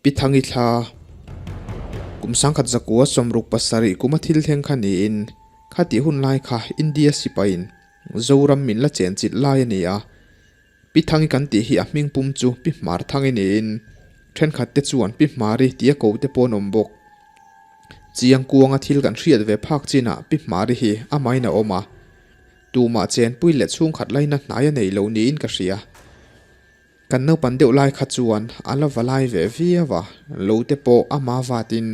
Pi Thangi thla kum 1967 kuma thil thleng kha niin khatih hun lai kha India sipaiin Zoram min la chenchilh lai a ni a. Pi Thangi kan tih hi a hming pum chu Pi Hmar Thangi niin thenkhat te chuan Pi Hmari tia ko te pawh an awm bawk. Chiang kuanga thil kan hriat ve phak chinah Pi Hmari hi amahin a awm a, tumah chenpui leh chhungkhat laina hnai a nei lo niin ka hria. Kan naupan deuh lai kha chuan a la va lai ve viau a, lo te pawh ama vatin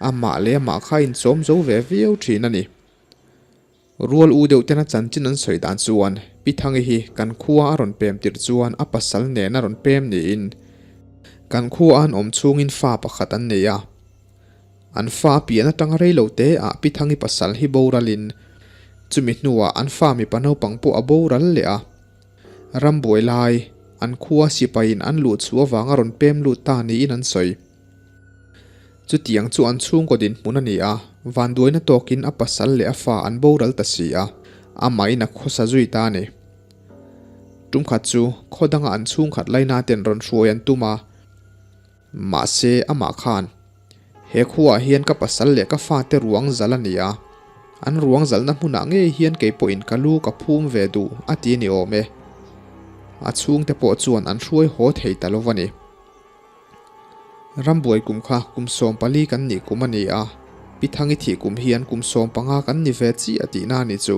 amah leh amah kha a inchawm zo ve viau thin a ni. Rual u deuh tena chanchin an sawi dan chuan Pi Thangi hi kan khua a rawn pem tirh chuan a pasal nen a rawn pem niin kan khua an awm chhungin fa pakhat an nei a. An fa pian atanga rei lo te ah Pi Thangi pasal hi boralin chumi hnuah an fa mipa naupang pawh a boral leh a. Rambuai lai an khua sipaiin an luh chhuah avanga rawn pem lut ta niin an sawi. Chutiang chu an chhungkaw dinhmun a ni a, vanduaina tawkin a pasal leh a fa an boral ta si a, amahin a khawsa zui ta a ni. Tumkhat chu khaw danga an chhungkhat laina ten rawn hruai an tum a, mahse amah khan, He khuaah hian ka pasal leh ka fate ruang zal a ni a, an ruang zalna hmunah ngei hian kei pawhin ka lu ka phum ve duh a ti a ni awm e. A chhungte pawh chuan an hruai haw thei ta lo va ni. Rambuai kum kha kum 14 kan nih kum a ni a, Pi Thangi thih kum hian kum 15 kan ni ve chiah tihna a ni chu.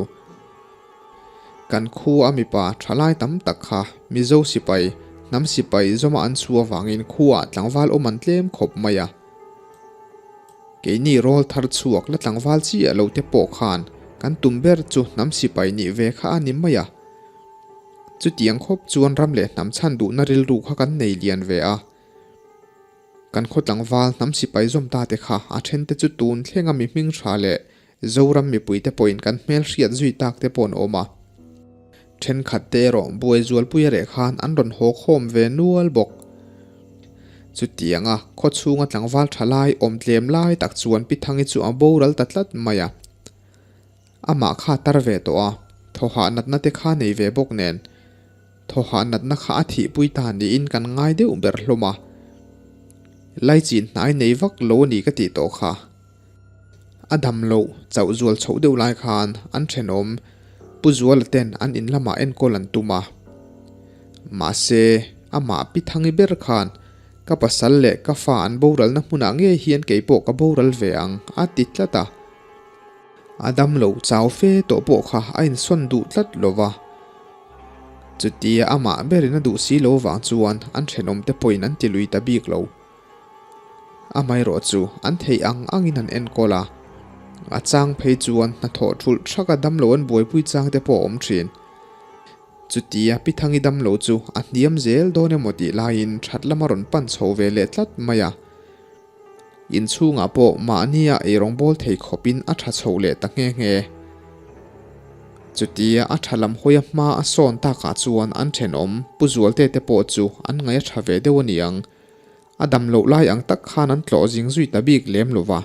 Kan khua a mipa thalai tam tak kha Mizo sipai, hnam sipai zawma an chhu avangin khuaah tlangval awm an tlem khawp mai a. Keini rawl thar chhuak la tlangval chiah lo te pawh khan kan tum ber chu hnam sipai nih ve kha a ni mai a. Chutiang khawp chuan ram leh hnam chhan duhna rilru kha kan nei lian ve a. Kan khaw tlangval hnam sipai zawm ta te kha a then te chu tun thlenga mi hming tha leh Zoram mipui te pawhin kan hmel hriat zui tak te pawh an awm a. Thenkhat te erawh buai zualpui a reh khan an rawn haw khawm ve nual bawk. Chutianga khaw chhunga tlangval tha lai awm tlem lai tak chuan Pi Thangi chu a boral ta tlat mai a. Amah kha tar ve tawh a, thawhah natna te kha nei ve bawk nen, thawhah natna kha a thihpui ta niin kan ngai deuh ber hlawm a. Laichin hnai nei vak lo a ni ka tih tawh kha. A dam loh chauh zual chhoh deuh lai khan an thenawm Pu Zuala ten an in lamah enkawl an tum a. Mahse, amah Pi Thangi ber khan Ka pasal leh ka fa an boralna hmunah ngei hian keipawh ka boral ve ang a ti tlat a. A dam lo chau fe tawh pawh kha a insawn duh tlat lo va. Chutia amah berin a duh si lo vang chuan an thenawmte pawhin an ti lui ta bik lo. Amaherawh chu an theih ang angin an enkawl a, a chang phei chuan hnathawh thulh thaka damlo an buaipui changte pawh a awm thin. Chutia Pi Thangi damlo chu a hniam zel dawn emaw tih laiin that lama rawn pan chho ve leh tlat mai a. Inchhungah pawh mahnia eirawng bawl thei khawpin a tha chho leh ta nghe nghe. Chutia a tha lam hawia hma a sawn takah chuan an thenawm Pu Zualte te pawh chu an ngaih a tha ve deuh a niang. A dam loh lai ang tak khan an tlawh zing zui ta bik lem lo va.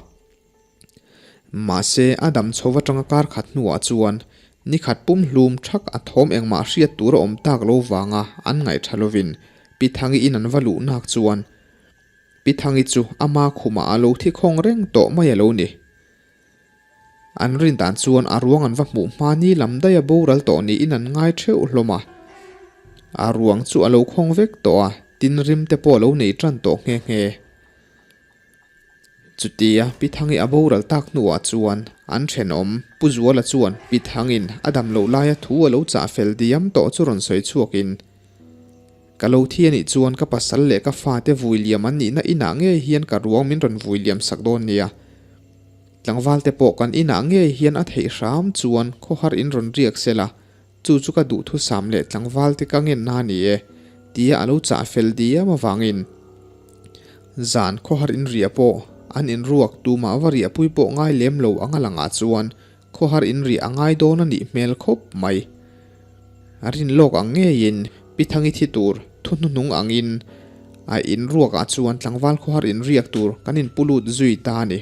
Mahse, a dam chho atanga kar khat hnuah chuan ni khat pum hlum thak a thawm engmah hriat tur a awm tak lo vanga an ngaih tha lovin Pi Thangi in an va luh nak chuan Pi Thangi chu ama khumah a lo thi khawng reng tawh mai a lo ni. An rin dan chuan a ruang an va hmuh hma ni lam daih a boral tawh niin an ngai theuh hlawm a. A ruang chu a lo khawng vek tawh a, tin rim te pawh a lo nei tan tawh nghe nghe. Chutia Pi Thangi a boral tak hnuah chuan an thenawm Pu Zuala chuan Pi Thangin a dam loh laia thu a lo chah fel diam tawh chu rawn sawi chhuakin, Ka lo thi anih chuan ka pasal leh ka fate vui liam an nihna inah ngei hian ka ruang min rawn vui liam sak dawn nia. Tlangvalte pawh kan inah ngei hian a theih hram chuan khawhar in rawn riak sela, chu chu ka duhthusam leh tlangvalte ka ngenna a ni e, tia a lo chah fel diam avangin zan khawhar in riah pawh an inruak tumah va riahpui pawh ngai lem lo anga langah chuan khawhar in riah a ngai dawn a nih hmel khawp mai. A rin lawk ang ngeiin Pi Thangi thi tur thu hnuhnung angin a inruakah chuan tlangval khawhar in riak tur kan inpu lut zui ta a ni.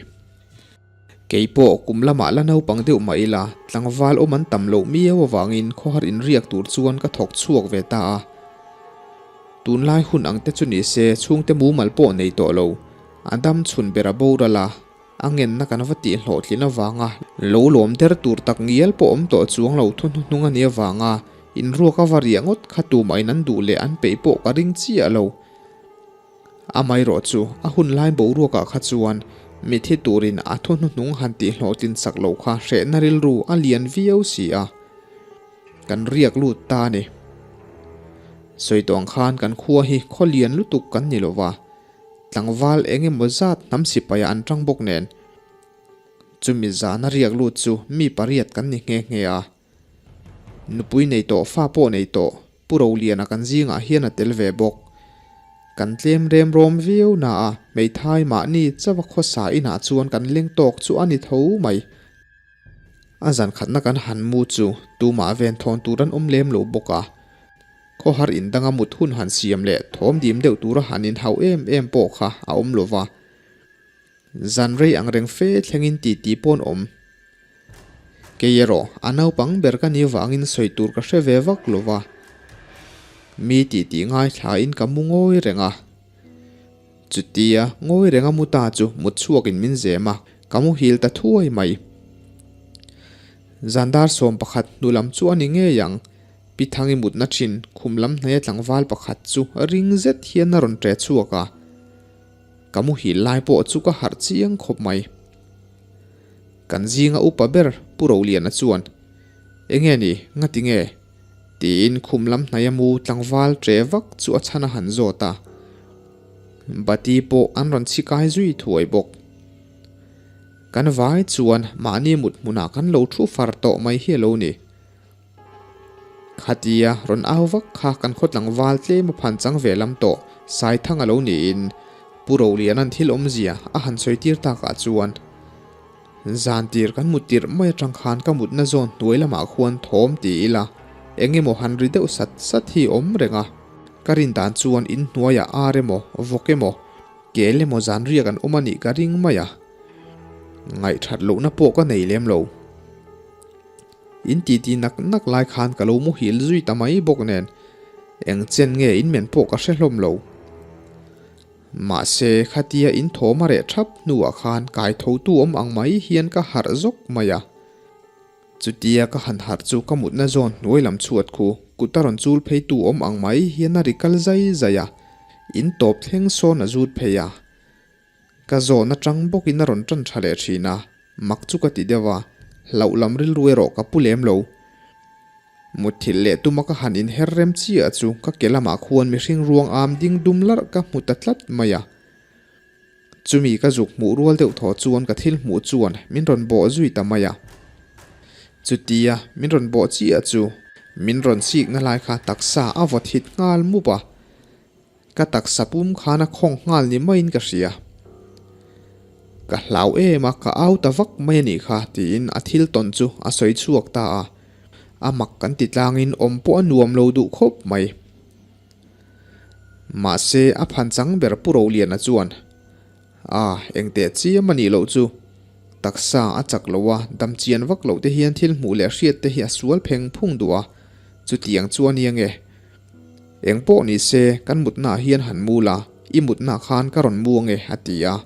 Kei pawh kum lamah la naupang deuh mah ila tlangval awm an tam loh miau avangin khawhar in riak tur chuan ka thawk chhuak ve ta a. Tunlai hun ang te chu ni se chhungte mumal pawh nei tawh lo. A dam chhun ber a boral a, a ngenna kan va tih hlawhtlin avanga lo lawm der tur tak ngial pawh awm tawh chuang lo thu hnuhnung a nih avanga inruak a va riah ngawt kha tumahin an duh leh an peih pawh ka ring chiah lo. Amaherawh chu a hun lai boruakah kha chuan mithi turin a thu hnuhnung han tih hlawhtlin sak lo kha hrehna rilru a lian viau si a. Kan riak lut ta a ni. Sawi tawh ang khan kan khua hi khaw lian lutuk kan ni lova, tlangval eng emaw zat hnam sipaia an tang bawk nen. Chumi zana riak lut chu mi pariat kan ni nghe nghe a. Nupui nei tawh fa pawh nei tawh Pu Roliana kan zingah hian a tel ve bawk. Kan tlem rem rawm viau na a, hmeithai mahni chauha khawsa inah chuan kan leng tawk chu a ni tho mai. A zan khatna kan han mu chu tumah ven thawn tur an awm lem lo bawk a. Khawhar indanga mut hun han siam leh thawm dim deuh tura han inhauh em em pawh kha a awm lo va. Zan rei ang reng fe thlengin titi paw'n awm. Kei erawh a naupang ber ka nih vangin sawi tur ka hre ve vak lo va. Mi titi ngaithlain ka mu ngawi reng a. Chutia ngawi reng a mu ta chu mut chhuakin min zem a, ka muhil ta thuai mai. Zan dar 11 hnu lam chu a ni ngei ang. Pi Thangi mutna thin khum lam hnaia tlangval pakhat chu ring zet hian a rawn ṭe chhuak a. Ka muhil lai pawh chu ka harh chiang khawp mai. Kan zinga upa ber Pu Roliana chuan, Enge ni, ngati nge? Tiin khum lam hnaia mu tlangval ṭe vak chu a chhan a han zawt a. Bati pawh an rawn chhi kai zui thuai bawk. Kan vai chuan mahni mut hmunah kan lo thu far tawh mai hi a lo ni. Khatia rawn au vak kha kan khaw tlangval tlem a phan chang ve lam tawh Saithang a lo niin Pu Roliana'n thil awmzia a han sawi tir takah chuan zan tir kan mut tirh mai atang khan ka mutna zawn hnuai lamah khuan thawm ti ila eng emaw han ri deuh sat sat hi awm reng a, ka rin dan chuan in hnuaiah ar emaw vawk emaw kel emaw zan riak an awm a nih ka ring mai a, ngaihthat lohna pawh ka nei lem lo. In titi nak nak lai khan ka lo muhil zui ta mai bawk nen eng chen nge in men pawh ka hre hlawm lo. Mahse khatia in thawm a reh thap hnuah khan kai tho tu awm ang mai hian ka harh zawk mai a. Chutia ka han harh chu ka mutna zawn hnuai lam chhuat khu kut a rawn chul phei tu awm ang mai hian a ri kal zai zai a, in tawp thleng sawn a zut phei a. Ka zawn atang bawkin a rawn tan tha leh thin a, mak chu ka ti deuh a, hlauh lam rilru erawh ka pu lem lo. Mutthilh leh tuma ka han inher rem chiah chu ka ke lamah khuan mihring ruang am ding dum larh ka hmu ta tlat mai a. Chumi ka zuk hmuh rual deuh thaw chuan ka thil hmuh chuan min rawn bawh zui ta mai a. Chutia min rawn bawh chiah chu min rawn chikna lai kha taksa a vaw thit nghal mup a. Ka taksa pum khan a khawng nghal ni maiin ka hria. Ka hlau em a, ka au ta vak mai a nih kha tiin a thil tawn chu a sawi chhuak ta a. A mak kan ti tlangin awm pawh a nuam lo duh khawp mai. Mahse a phan chang ber Pu Roliana chuan, A, engteh chiam a nih loh chu. Taksa a chak lo a, dam chian vak loh te hian thil hmuh leh hriat te hi a sual pheng phung duh a, chutiang chu a nia nge. Eng pawh ni se, kan mutnaah hian han mu la, i mutnaah khan ka rawn mu ange, a ti a.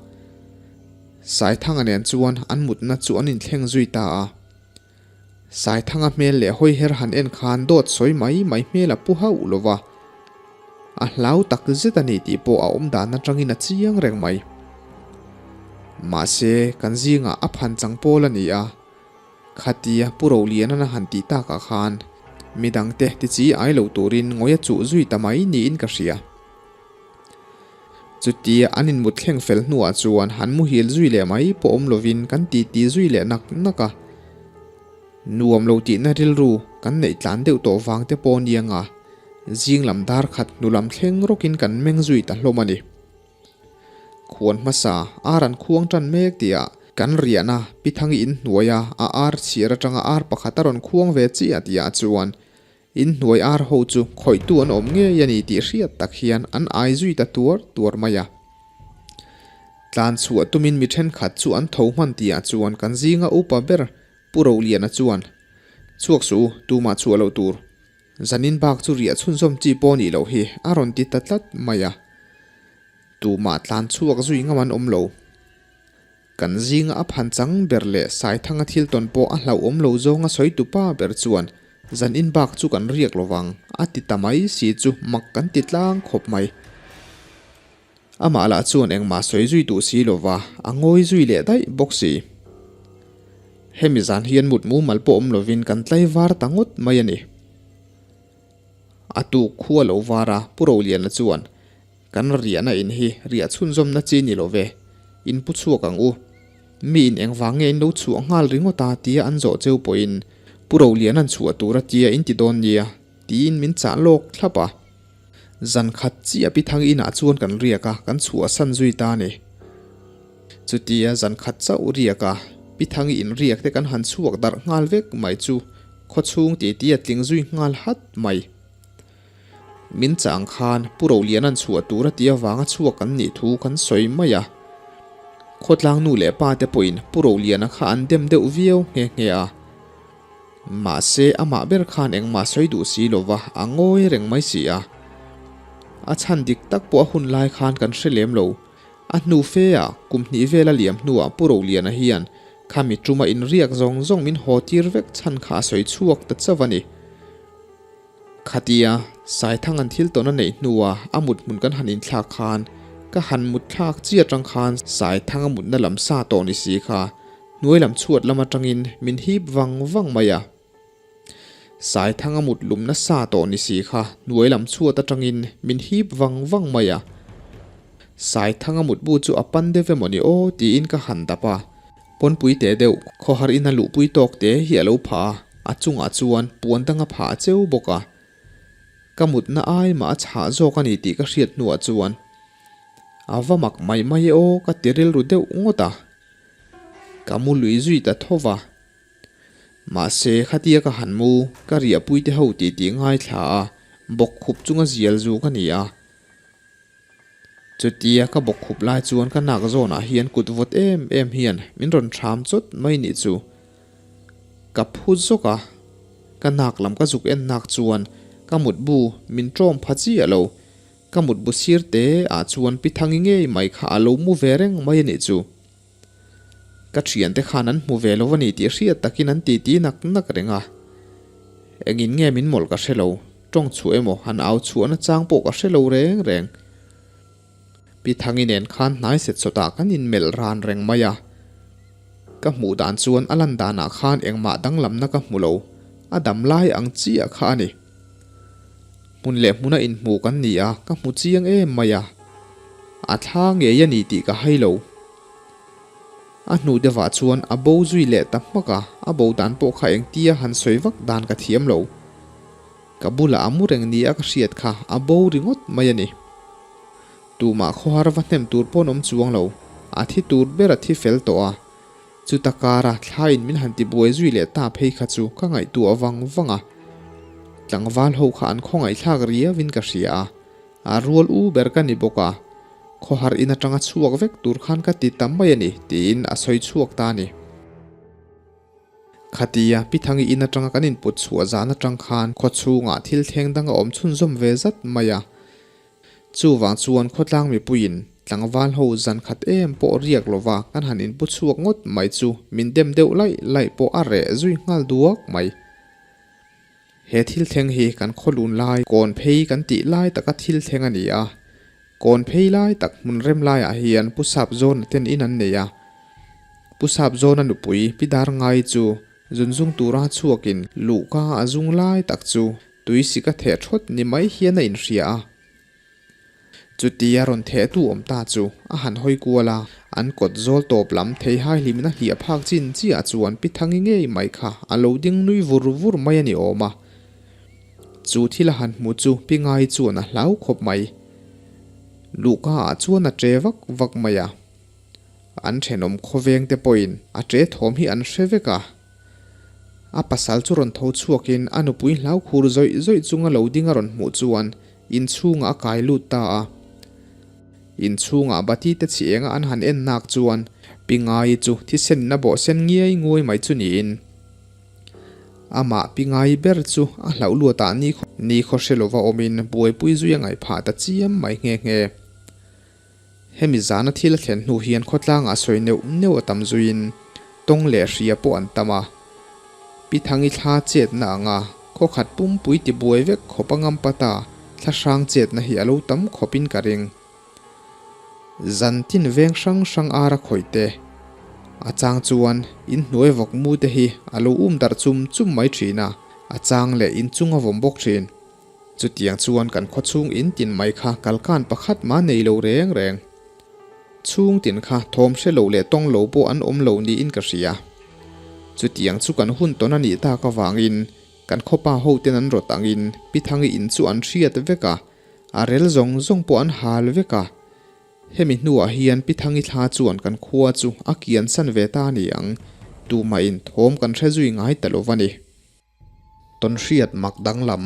Saithanga nen chuan an mutna chu an inthleng zui ta a. Saithanga hmel leh hawiher han en khan dawt sawi mai mai hmel a pu hauh lo va, a hlau tak zet a ni tih pawh a awm dan atangin a chiang reng mai. Mahse, kan zingah a phan chang pawl a ni a, Khatia Pu Rolianan a han tih takah khan midangte ti chi ai lo turin ngawi a chuh zui ta mai niin ka hria. Chutia an inmut thleng fel hnuah chuan han muhil zui leh mai pawh awm lovin kan titi zui leh nak nak a. Nuam lo tihna rilru kan neih tlan deuh tawh vang te pawh nia nga zing lam dar khat hnu lam thleng rawkin kan meng zui ta hlawm a ni. Khuan hmasa ar an khuang tan mek tihah kan riahna Pi Thangi in hnuaia a ar chhiar atanga ar pakhat a rawn khuang ve chiah tihah chuan in hnuai ar ho chu khawihtu an awm ngei a ni tih hriat tak hian an ai zui ta tuar tuar mai a. Tlan chhuah tumin mi thenkhat chu an tho hman tihah chuan kan zinga upa ber Pu Roliana chuan, Chhuak suh u, tumah chhuah loh tur. Zanin bak chu riah chhunzawm chi pawh nih loh hi a rawn ti ta tlat mai a. Tumah tlan chhuak zui ngam an awm lo. Kan zinga a phan chang ber leh Saithanga thil tawn pawh a hlauhawm lo zawnga sawi tupa ber chuan zan in bak chu kan riak lo vang a ti ta mai si chu mak kan ti tlang khawp mai. Amah lah chuan engmah sawi zui duh si lo va, a ngawi zui leh daih bawk si. Hemi zan hian mut mumal pawh awm lovin kan tlaivar ta ngawt mai a ni. A tuk khu a lo var a, Pu Roliana chuan, Kan riahna in hi riah chhunzawmna chi ni lo ve, in pu chhuak ang u. Mi in engvang nge in lo chhuah nghal ringawt a tia an zawh cheu pawhin Pu Roliana'n chhuah tur a tia in ti dawn nia, tiin min chah lawk thlap a. Zan khat chiah Pi Thang inah chuan kan riak a, kan chhuahsan zui ta a ni. Chutia zan khat chauh riak a, Pi Thangi in riak te kan han chhuak darh nghal vek mai chu khawchhung titi a tling zui nghal hat mai. Min chang khan Pu Roliana'n chhuah tur a tih avanga chhuak kan nih thu kan sawi mai a. Khawtlang nu leh pa te pawhin Pu Roliana kha an dem deuh viau nghe nghe a. Mahse, amah ber khan engmah sawi duh si lo va, a ngawi reng mai si a. A chhan dik tak pawh a hun lai khan kan hre lem lo. A hnu fe a, kum hnih vel a liam hnuah Pu Roliana hian khami tuma inriak zawng zawng min haw tir vek chhan kha a sawi chhuak ta chauh a ni. Khatia, Saithang an thil tawn a neih hnua a mut hmun kan han inthlak khan, ka han mut thlak chi atang khan Saithang a mutna lam sa tawh ni si kha hnuai lam chhuat lam atangin min hip vang vang mai a. Saithang a mut lumna sa tawh ni si kha hnuai lam chhuat atangin min hip vang vang mai a. Saithang a mutbu chu a pan deuh emaw ni aw tiin ka han dap a. Pawnpui teh deuh, khawhar ina luhpui tawk te hi a lo phah a, a chungah chuan puan dang a phah cheu bawk a. Ka mutna ai mah a chhah zawk a ni tih ka hriat hnuah chuan a va mak mai mai e aw ka ti rilru deuh ngawt a. Ka mu lui zui ta tho va. Mahse khatia ka han mu, ka riahpui te ho tih tih ngaithla a, bawkkhup chunga zial zu ka ni a. Chutia ka bawk khup lai chuan ka nak zawnah hian kut vawt em em hian min rawn thram chawt mai nih chu. Ka phu zawk a, ka nak lam ka zuk en nak chuan ka mutbu min ṭawm pha chiah lo. Ka mutbu sir te ah chuan Pi Thangi ngei mai kha a lo mu ve reng mai a nih chu. Ka thiante khan an hmu ve lo a ni tih hriat takin an titi nak nak reng a. Engin nge min mawlh ka hre lo, tawng chhuah emaw han au chhuahna chang pawh ka hre lo reng reng. Pi Thangi nen khan hnai set sawtah kan inmelh ran reng mai a. Ka hmuh dan chuan a lan danah khan engmah danglamna ka hmu lo, a dam lai ang chiah kha a ni. Hmun leh hmuna inhmu kan ni a, ka hmu chiang em mai a. A thla ngei a ni tih ka hai lo. A hnu deuhah chuan a bo zui leh ta hmak a, a bo dan pawh kha engtia han sawi vak dan ka thiam lo. Ka bulah a mu reng ni a ka hriat kha a bo ringawt mai a ni. Tumah khawhar va hnem tur paw'n awm chuang lo, a thi tur ber a thi fel tawh a. Chuta kara thlaiin min han tibuai zui leh ta phei kha chu ka ngaihtuah vang vang a. Tlangval ho kha an khawngaihthlak riauin ka hria a, a rual u ber ka ni bawk a, khawhar in atanga chhuak vek tur khan ka ti ta mai a ni tiin a sawi chhuak ta a ni. Khatia Pi Thangi in atanga kan input chhuah zan atang khan khawchhungah thil thleng dang a awm chhunzawm ve zat mai a. Chuvang chuan khawtlang mipuiin tlangval ho zan khat em pawh riak lova kan han inpu chhuak ngawt mai chu min dem deuh laih laih pawh a reh zui nghal duak mai. He thil thleng hi kan khawlun lai kawn phei kan tih lai taka thil thleng a ni a. Kawn phei lai tak hmun rem laiah hian Pu Sapzawna ten in an nei a. Pu Sapzawna nupui Pi Darngai chu zunzung tura chhuakin luhka a zung lai tak chu Tui sik a theh thawt ni mai hian a inhria a. Chutia rawn thehtu awm ta chu a han hawi kual a, an kawt zawl tawp lam theihai hlimin a hliah phak chin chiah chuan Pi Thangi ngei mai kha a lo ding nui vur vur mai a ni awm a. Chu thil a han hmu chu Pi Ngai chuan a hlau khawp mai. Luhka ah chuan a che vak vak mai a. An thenawm khawveng te pawhin a che thawm hi an hre vek a. A pasal chu rawn tho chhuakin a nupui hlau khur zawih zawih chunga lo ding a rawn hmuh chuan inchhungah a kai lut ta a. Inchhungah bati te chhi enga an han en nak chuan Pi Ngai chu thisen in a bawh sen ngiai nguai mai chu niin amah Pi Ngai ber chu a hlauh luatah ni khaw hre lova awmin buaipui zui a ngaih phah ta chiam mai nghe nghe. Hemi zana thil a thlen hnu hian khawtlangah sawi neuh neuh a tam zuiin tawng leh hria pawh an tam a. Pi Thangi thla chetna anga khawkhat pumpui tibuai vek khawp a ngam pata thla hrang chetna hi a lo tam khawpin ka ring. Zan tin veng hrang hrang ar a khawih te. A chang chuan in hnuai vawk mu te hi a lo um darh chum chum mai thin a, a chang leh in chung a vawm bawk thin. Chutiang chuan kan khawchhung in tin mai kha kalkan pakhat mah nei lo reng reng. Chhung tin kha thawm hre lo leh tawng lo pawh an awm lo niin ka hria. Chutiang chu kan hun tawn a nih tak avangin kan khawpa hoten an rawt angin Pi Thangi in chu an hriat vek a, a rel zawng zawng pawh an hal vek a. Hemi hnuah hian Pi Thangi thla chuan kan khua chu a kian san ve ta a ni ang, tumahin thawm kan hre zui ngai ta lo va ni. Tawnhriat mak danglam.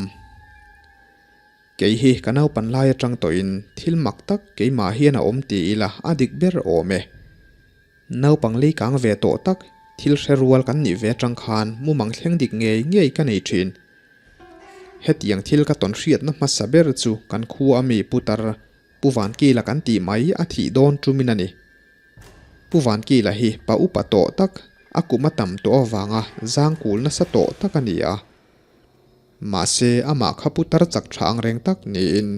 Kei hi ka naupan lai atang tawhin thil mak tak keimah hian a awm ti ila a dik ber awm e. Naupang lei kang ve tawh tak thil hre rual kan nih ve atang khan mumang thleng dik ngei ngei ka nei thin. Hetiang thil ka tawnhriatna hmasa ber chu kan khua ami putar Pu Vankila kan tih mai a thih dawn tumin a ni. Pu Vankila hi pa upa tawh tak, a kum a tam tawh avanga zang kul nasa tawh tak a ni a. Mahse, amah kha putar chak tha ang reng tak niin,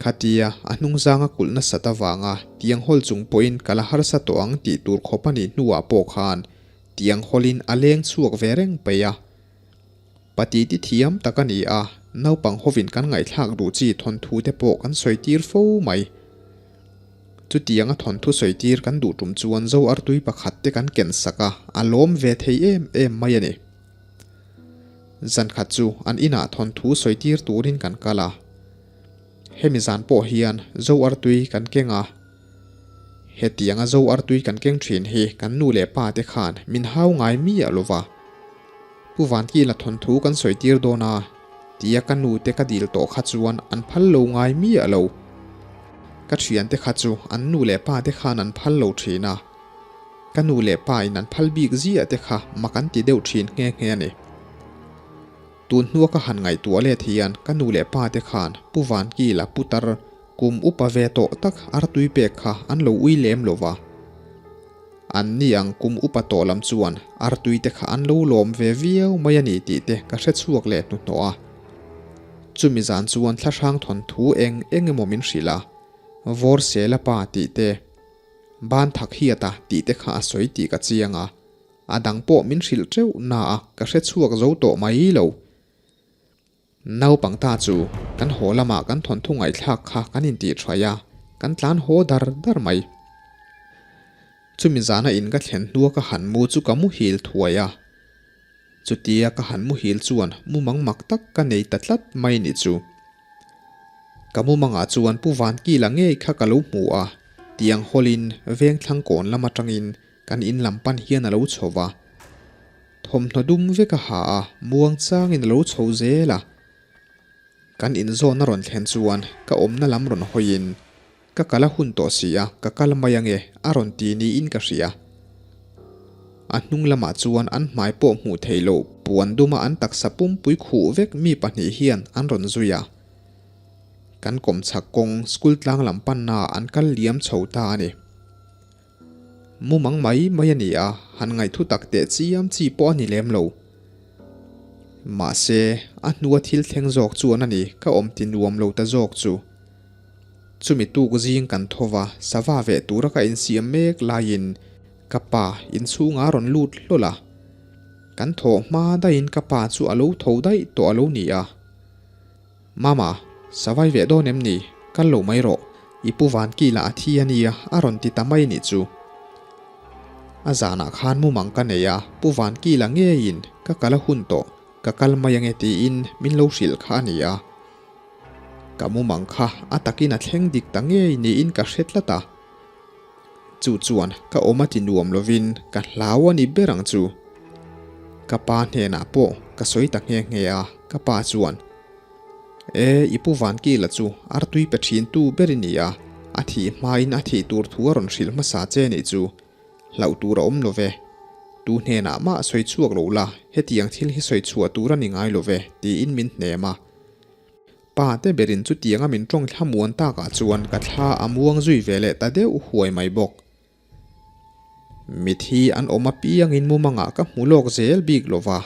khatia a hnung zanga kulh nasat avanga tiang hawl chung pawhin ka la harsa tawh ang tih tur khawp a nih hnuah pawh khan tiang hawlin a leng chhuak ve reng peih a. Pati ti thiam tak a ni a, naupang hovin kan ngaihthlak duh chi thawnthu te pawh kan sawi tir fo mai. Chutianga thawnthu sawi tir kan duh tum chuan zo artui pakhat te kan ken sak a, a lawm ve thei em em mai a ni. Zankhat chu an inah thawnthu sawi tir turin kan kal a. Hemi zan pawh hian zo artui kan keng a. Hetianga zo artui kan keng thin hi kan nu leh pa te khan min hau ngai miah lo va. Pu Vankila thawnthu kan sawi tir dawn a, tia ka nu te ka dil tawh kha chuan an phal lo ngai miah lo. Ka thiante kha chu an nu leh pa te khan an phal lo thin a. Ka nu leh pa in an phal bik ziah te kha mak an ti deuh thin nghe nghe a ni. Tun hnua ka han ngaihtuah let hian ka nu leh pa te khan Pu Vankila putar kum upa ve tawh tak artui pek kha an lo ui lem lo va. An ni ang kum upa tawh lam chuan artui te kha an lo lawm ve viau mai a ni tih te ka hre chhuak leh hnuhnawh a. Chumi zan chuan thlahrang thawnthu eng eng emaw min hrilh a, Vawrsela pa tih te, Ban thak hiata tih te kha a sawi tih ka chiang a. A dang pawh min hrilh teuh na a, ka hre chhuak zo tawh mai lo. Naupang ta chu kan haw lamah kan thawnthu ngaihthlak kha kan intih thuai a, kan tlan haw dar dar mai. Chumi zana in ka thlen hnua ka han mu chu ka muhil thuai a. Chutia ka han muhil chuan mumang mak tak ka nei ta tlat mai ni chu. Ka mumangah chuan Pu Vankila ngei kha ka lo hmu a, tiang hawlin vengthlang kawn lam atangin Kan in lam pan hian a lo chho va, thawmhnaw dum vek a ha a, muang changin a lo chho zel a. Kan inzawn a rawn thlen chuan ka awmna lam rawn hawiin, Ka kal a hun tawh si a, ka kal mai ange, a rawn ti niin ka hria. A hnung lamah chuan an hmai pawh hmuh theih loh puan duma an taksa pumpui khuh vek mi pahnih hian an rawn zui a. Kan kawmchhak kawng school tlang lam pannaah an kal liam chho ta a ni. Mumang mai mai a ni a, han ngaihthu tak teh chiam chi pawh a ni lem lo. Mahse, a hnua thil thleng zawk chuan a ni ka awm ti nuam lo ta zawk chu. Chumi tuk zing kan tho va, sava veh tura ka insiam mek laiin ka pa inchhungah a rawn lut hlawl a. Kan thawh hma daihin ka pa chu a lo tho daih tawh a lo ni a. Mama, savai veh dawn em ni? Kal lo mai rawh, i pu Vankila a thi a nia a rawn ti ta mai nih chu. A zanah khan mumang ka nei a, Pu Vankila ngeiin ka kal a hun tawh, ka kal mai ange tiin min lo hrilh kha a ni a. Ka mumang kha a takin a thleng dik ta ngei niin ka hre tlat a. Chu chuan ka awm a ti nuam lovin ka hlau a ni ber ang chu. Ka pa hnenah pawh ka sawi ta nghe nghe a, ka pa chuan, E, i pu Vankila chu artui pe thintu ber i ni a, a thih hmain a thih tur thu a rawn hrilh hmasa che nih chu. Hlauh tur a awm lo ve. Tu hnenah mah sawi chhuak lo la, hetiang thil hi sawi chhuah tur a ni ngai lo ve, tiin min hnem a. Pa te berin chutianga min tawng thlamuan takah chuan ka thla a muang zui ve leh ta deuh huai mai bawk. Mithi an awm apiangin mumangah ka hmu lawk zel bik lo va.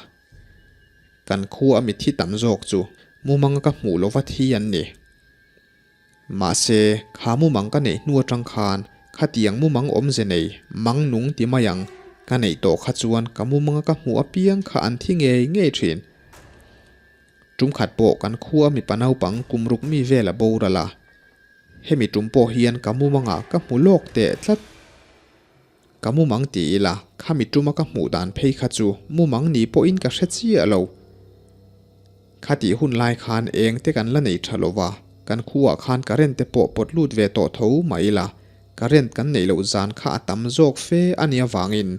Kan khua a mithi tam zawk chu mumanga ka hmuh lova thi an ni. Mahse, kha mumang ka neih hnu atang khan khatiang mumang awmze nei, mang nung ti mai ang, ka neih tawh kha chuan ka mumanga ka hmuh apiang kha an thi ngei ngei thin. Tum khat pawh kan khua mipa naupang kum ruk mi vel a boral a. Hemi tum pawh hian ka mumangah ka hmu lawk teh tlat. Ka mumang ti ila, khami tuma ka hmuh dan phei kha chu mumang ni pawhin ka hre chiah lo. Khatih hun lai khan eng te kan la nei tha lo va, kan khuaah khan current te pawh pawt lut ve tawh tho mah ila, current kan neih loh zan kha a tam zawk fe a nia vangin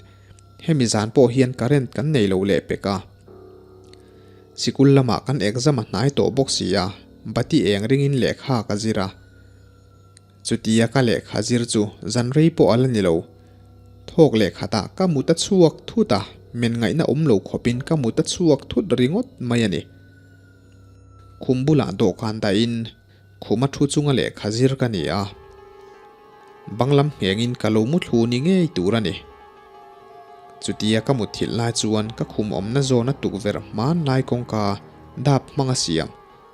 hemi zan pawh hian current kan nei lo leh pek a. Sikul lamah kan exam a hnai tawh bawk si a, bati eng ringin lehkha ka zir a. Chutia ka lehkha zir chu zan rei pawh a la ni lo. Thawk lehkhatah ka mut a chhuak thut a, men ngaihna awm lo khawpin ka mut a chhuak thut ringawt mai a ni. Khum bulah dawhkan dahin khum a thu chunga lehkha zir ka ni a. Bang lam nghengin ka lo mu thlu ni ngei tur a ni. Chutia ka mut thilh lai chuan ka khum awmna zawna tukverh hmanlai kawngka dap hmanga siam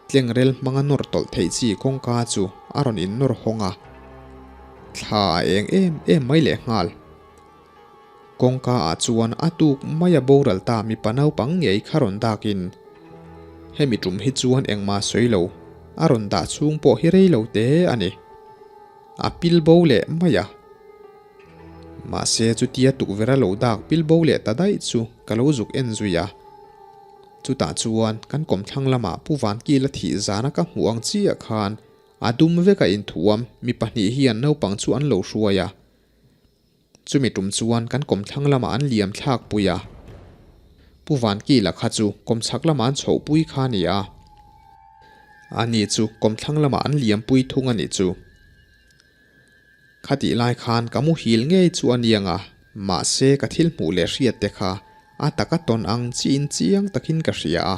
Tlengrel hmanga nawr tawlh theih chi kawngka chu a rawn innawr hawng a, thla a eng em em mai leh nghal. Kawngka ah chuan a tuk mai a boral ta mipa naupang ngei kha rawn dakin hemi tum hi chuan engmah sawi lo, a rawn dah chhung pawh hi rei lo te a ni. A pil bo leh mai a. Mahse chutia tukverh a lo dak pil bo leh ta daih chu ka lo zuk en zui a. Chutah chuan kan kawmthlang lamah Pu Vankila thih zana ka hmuh ang chiah khan a dum veka inthuam mi pahnih hian naupang chu an lo hruai a. Chumi tum chuan kan kawmthlang lamah an liam thlak pui a. Pu Vankila kha chu kawmchhak lamah an chhoh pui kha a ni a. Ani chu kawmthlang lamah an liam pui thung a nih chu. Khatih lai khan ka muhil ngei chu a niang a, mahse ka thil hmuh leh hriat te kha a taka tawn ang chiin chiang takin ka hria a,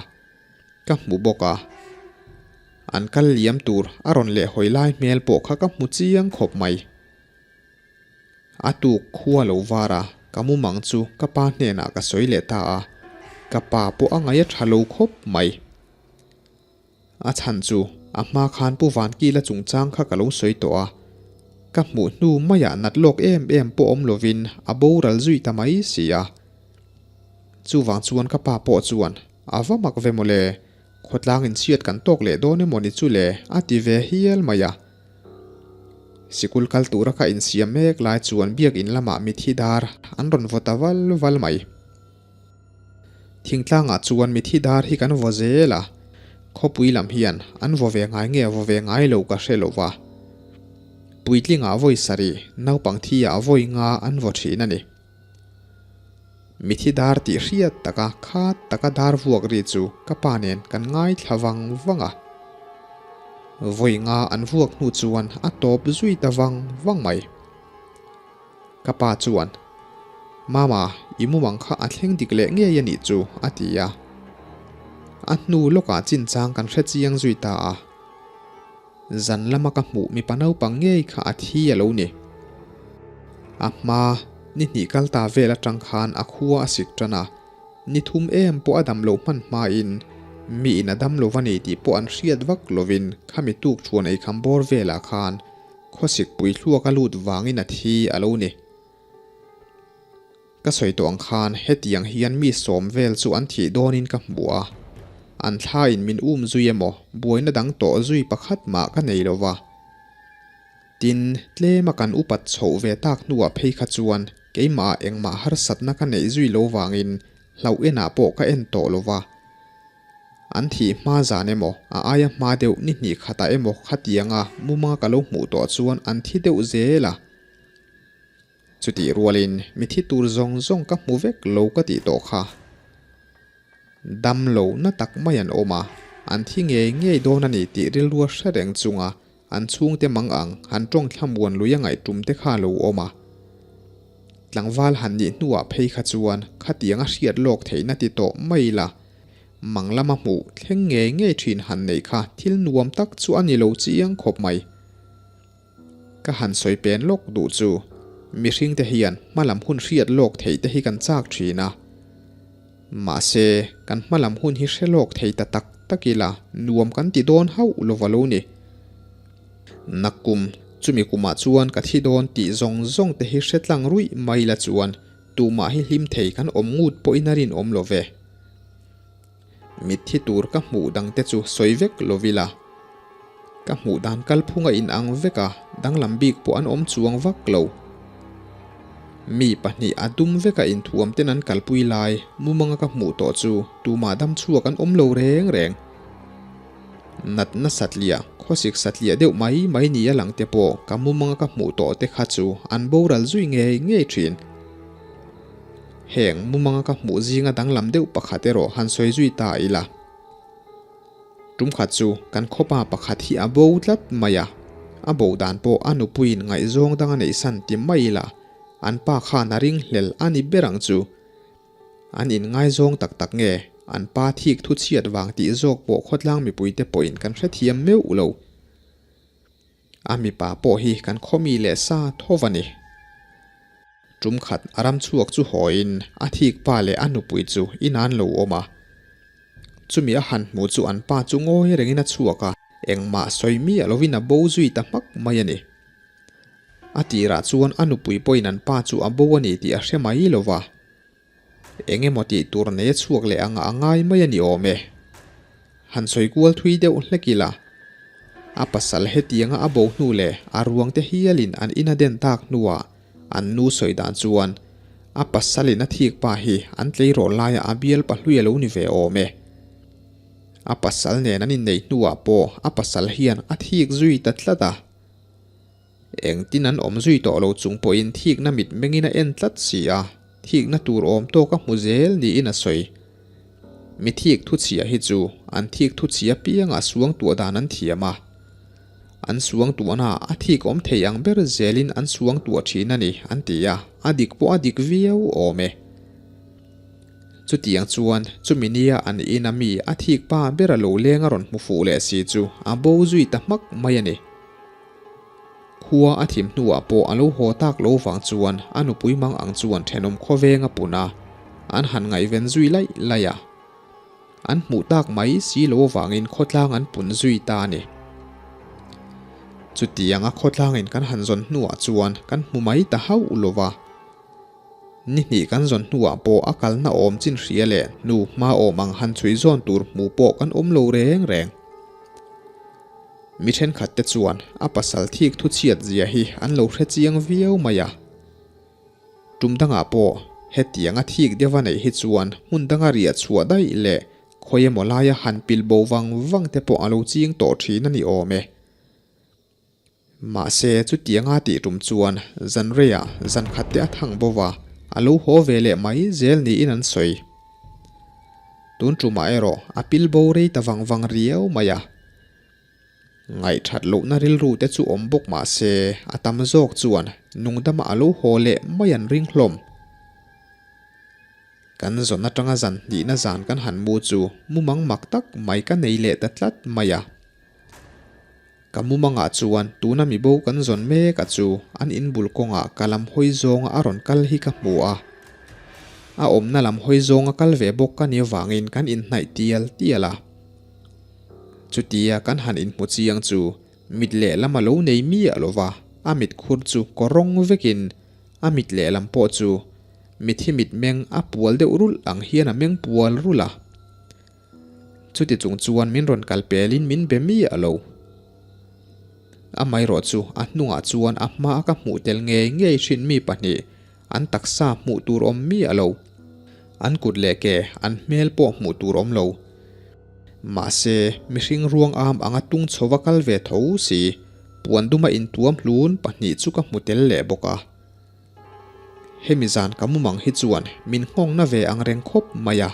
ka hmu bawk a. An kal liam tur a rawn leh hawi lai hmel pawh kha ka hmu chiang khawp mai. A tuk khua lo var a, ka mumang chu ka pa hnenah ka sawi leh ta a, ka pa pawh a ngaih a tha lo khawp mai. A chhan chu a hma khan Pu Vankila chungchang kha ka lo sawi tawh a, ka hmuh hnu maiah nat lawk em em pawh awm lovin a boral zui ta mai si a. Chuvang chuan ka pa pawh chuan a va mak ve mawle, khawtlang inchhiat kan tawk leh dawn emaw ni chu le a ti ve hial mai a. Sikul kal tura ka insiam mek lai chuan biakin lamah mithi dar an rawn vaw ta val val mai. Thingtlangah chuan mithi dar hi kan vaw zel a, khawpui lam hian an vaw ve ngai nge vaw ve ngai lo ka hre lo va. Puitlingah vawi sarih, naupang thiah vawi nga an vaw thin a ni. Mithi dar tih hriat taka khat taka dar vuak ri chu ka pa nen kan ngaithla vang vang a. Vawi nga an vuak hnu chuan a tawp zui ta vang vang mai. Ka pa chuan, Mama, i mumang kha a thleng dik leh ngei a nih chu, a ti a. A hnu lawkah chinchang kan hre chiang zui ta a. Zan lama ka hmuh mipa naupang ngei kha a thi a lo ni. A hma, ni hnih kal ta vel atang khan a khua a sik tan a, ni thum em pawh a dam loh hman hmain miin a dam lo va ni tih pawh an hriat vak lovin khami tuk thuan eikham bawr velah khan Khawsik pui hluak a lut vangin a thi a lo ni. Ka sawi tawh ang khan hetiang hian mi sawm vel chu an thih dawnin ka hmu a, an thlain min um zui emaw buaina dang tawh zui pakhat mah ka nei lo va. Tin, tlema kan upat chhoh ve tak hnuah phei kha chuan keimah engmah harsatna ka neih zui lo vangin hlauh enah pawh ka en tawh lo va. An thih hma zan emaw, a aia hma deuh ni hnih khatah emaw khatianga mumanga ka lo hmuh tawh chuan an thi deuh zel a. Chutih rualin mi thi tur zawng zawng ka hmu vek lo ka tih tawh kha. Dam lo na tak mai an awm a, an thi ngei ngei dawn a ni tih rilrua hre reng chunga an chhungte mang ang han tawng thlamuan lui a ngaihtum te kha lo awm a. Tlangval han nih hnuah phei kha chuan khatianga hriat lawk theihna ti tawh mai la. mang lama hmuh thleng ngei ngei thin han neih kha thil nuam tak chu a ni lo chiang khawp mai. Ka han sawi pen lawk duh chu mihring te hian hma lam hun hriat lawk theih te hi kan chak thin a. Mahse, kan hma lam hun hi hre lawk thei ta tak tak ila nuam kan ti dawn hauh lova lo ni. Nakkum, chumi kumah chuan ka thi dawn tih zawng zawng te hi hre tlang ruih mai la chuan tumah hi hlim thei kan awm ngut pawhin a rinawm lo ve. Mitthi tur ka hmuh dang te chu sawi vek lo ila. Ka hmuh dan kalphung a inang vek a, danglam bik pawh an awm chuang vak lo. Mi pahnih a dum vek a inthuam ten an kalpui lai mumanga ka hmuh tawh chu tumah dam chhuak an awm lo reng reng. Natna satliah, khawsik satliah deuh mai mai ni a lang te pawh ka mumanga ka hmuh tawh te kha chu an boral zui ngei ngei thin. Heng mumanga ka hmuh zinga danglam deuh pakhat erawh han sawi zui ta ila. Tum khat chu kan khawpa pakhat hi a bo tlat mai a, a bo dan pawh a nupuiin ngaihzawng dang a neihsan ti mai ila, an pa khan a ringhlel a ni ber ang chu. An inngaizawng tak tak nge, an pa thik thu chhiat vang tih zawk pawh khawtlang mipuite pawhin kan hrethiam meuh lo. A mipa pawh hi kan khawmi leh sa tho va ni. Tum khat a ram chhuak chu hawiin a thik pa leh a nupui chu in an lo awm a. Chumi a han hmuh chu an pa chu ngawi rengin a chhuak a, engmah sawi miah lovin a bo zui ta hmak mai a ni. A tirah chuan a nupui pawhin an pa chu a bo a ni tih a hre mai lo va. Eng emaw tih tur nei a chhuak leh anga a ngai mai a ni awm e. Han sawi kual thui deuh hlek ila, a pasal hetianga a bo hnu leh a ruang te hialin an in a den tak hnuah an nu sawi dan chuan a pasalin a thik pa hi an tleirawl laia a bial pahlui a lo ni ve awm e. A pasal nen an inneih hnuah pawh a pasal hian a thik zui ta tlat a. Engtin an awm zui tawh lo chung pawhin thikna mit mengin a en tlat si a, thikna tur awm tawk a hmu zel niin a sawi. Mi thik thuchhia hi chu an thik thuchhia piangah suangtuah dan an thiam a, an suangtuahna a thik awm thei ang ber zelin an suangtuah thin a ni an ti a, a dik pawh a dik viau awm e. Chutiang chuan chumi nia an ina mi a thik pa ber a lo leng a rawn hmu fuh leh si chu a bo zui ta hmak mai a ni. Khua a thim hnuah pawh a lo haw tak lo vang chuan a nupui mang ang chuan thenawm khawveng a pun a, an han ngaihven zui laih laih a. An hmuh tak mai si lo avangin khawtlang an pun zui ta a ni. Chutianga khawtlangin kan han zawn hnuah chuan kan hmu mai ta hauh lo va. Ni hnih kan zawn hnuah pawh a kalna awm chin hria leh hnu hma awm ang han chhui zawn tur hmu pawh kan awm lo reng reng. Mi thenkhat te chuan a pasal thik thu chhiat zia hi an lo hre chiang viau mai a. Tum dangah pawh hetianga thik deuha neih hi chuan hmun danga riah chhuah daih leh khawi emaw laia han pil bo vang vang te pawh a lo ching tawh thin a ni awm e. Mahse chutianga tih tum chuan zanreiah zankhat te a thang bo va, a lo haw ve leh mai zel niin an sawi. Tun tumah erawh a pil bo rei ta vang vang riau mai a. Ngaihthat lohna rilru te chu awm bawk mah se a tam zawk chuan nungdama a lo haw leh mai an ring hlawm. Kan zawn atanga zan hnihna zan kan han mu chu mumang mak tak mai ka nei leh ta tlat mai a. Ka mumangah chuan tuna mibo kan zawn mek a chu an inbul kawngah ka lam hawi zawnga a rawn kal hi ka hmu a. A awmna lam hawi zawnga kal ve bawk ka ni avangin kan inhnaih tial tial a. Chutia kan han inhmu chiang chu mit lehlam a lo nei miah lo va, a mit khur chu kawrawng vekin a mit lehlam pawh chu mithi mitmeng a pual deuh rulh ang hian a meng pual rulh a. Chuti chung chuan min rawn kal pelin min be miah lo. Amaherawh chu a hnungah chuan a hma ka hmuh tel ngei ngei hrin mi pahnih an taksa hmuh tur awm miah lo. An kut leh ke an hmel pawh hmuh tur awm lo. Mahse, mihring ruang am anga tung chhova kal ve tho si, puan duma intuam hlun pahnih chu ka hmu tel leh bawk a. Hemi zan ka mumang hi chuan min nghawngna ve ang reng khawp mai a,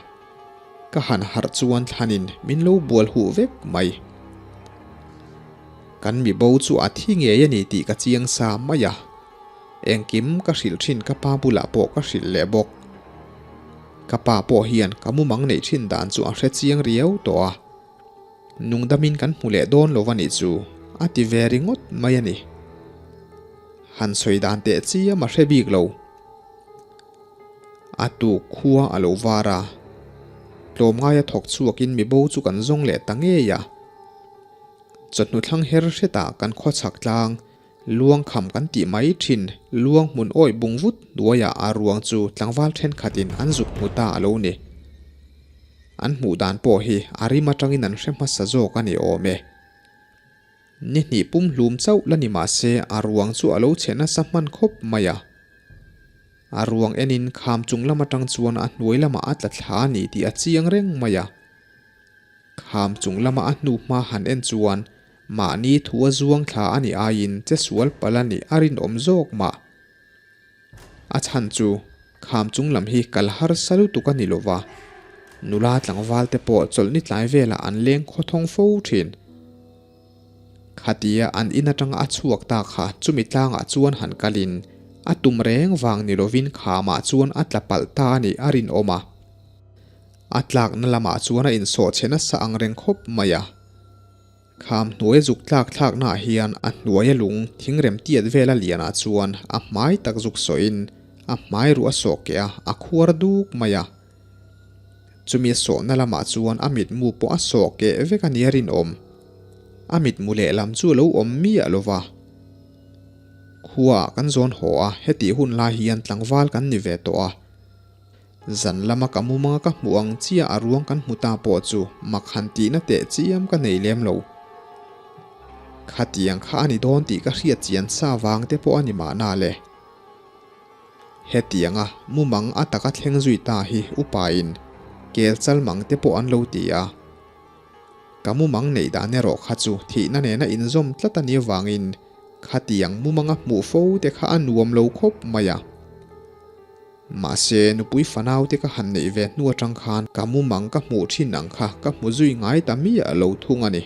ka han harh chuan thlanin min lo bual huh vek mai. Kan mibo chu a thi ngei a ni tih ka chiang sa mai a, engkim ka hrilh thin ka pa bulah pawh ka hrilh leh bawk. Ka pa pawh hian ka mumang neih thin dan chu a hre chiang riau tawh a. Nungdamin kan hmu leh dawn lo a nih chu a ti ve ringawt mai a ni. Han sawi dan teh chiam a hre bik lo. A tuk khua a lo var a. Tlawmngaia thawk chhuakin mibo chu kan zawng leh ta ngei a. Chawhnu thlang her hretah kan khawchhak tlang Luang kham kan tih mai thin, luang hmun awih bung vut hnuaiah a ruang chu tlangval thenkhatin an zuk hmu ta a lo ni. An hmuh dan pawh hi a rim atangin an hre hmasa zawk a ni awm e. Ni hnih pum hlum chauh la ni mah se a ruang chu a lo chhe nasa hman khawp mai a. A ruang enin kham chung lam atang chuan a hnuai lamah a tla thla a ni tih a chiang reng mai a. Kham chung lama a hnu hma han en chuan mahni thu a zuang thla a nih aiin che sual palh a nih a rinawm zawk mah. A chhan chu kham chung lam hi kal harsa lutuk a ni lo va, nula tlangval te pawh chawlhni tlai velah an leng khawthawng fo thin. Khatia an in atanga a chhuak ta kha chumi tlangah chuan han kalin a tum reng vang ni lovin khamah chuan a tla palh ta a nih a rinawm a. A tlakna lamah chuan a insawh chhe nasa ang reng khawp mai a. Kham hnuai zuk tlak thlaknaah hian a hnuaia lung thingrem tiat vela lianah chuan a hmai tak zuk sawhin a hmai ruh a sawh keh a, a khuar duk mai a. Chumi a sawhna lamah chuan a mitmu pawh a sawh keh vek a nia rinawm. A mitmu lehlam chu a lo awm miah lo va. Khuaah kan zawn haw a, hetih hun lai hian tlangval kan ni ve tawh a. Zan lama ka mumanga ka hmuh ang chiah a ruang kan hmu ta pawh chu mak han tihna teh chiam ka nei lem lo. Khatiang kha a ni dawn tih ka hriat chian sa vang te pawh a ni mahna le. Hetianga mumang a taka thleng zui ta hi upain kel chal mang te pawh an lo ti a. Ka mumang neih dan erawh kha chu thihna nena inzawm tlat a nih avangin khatiang mumanga hmuh fo te kha a nuam lo khawp mai a. Mahse, nupui fanau te ka han neih ve hnu atang khan ka mumang ka hmuh thin ang kha ka hmu zui ngai ta miah lo thung a ni.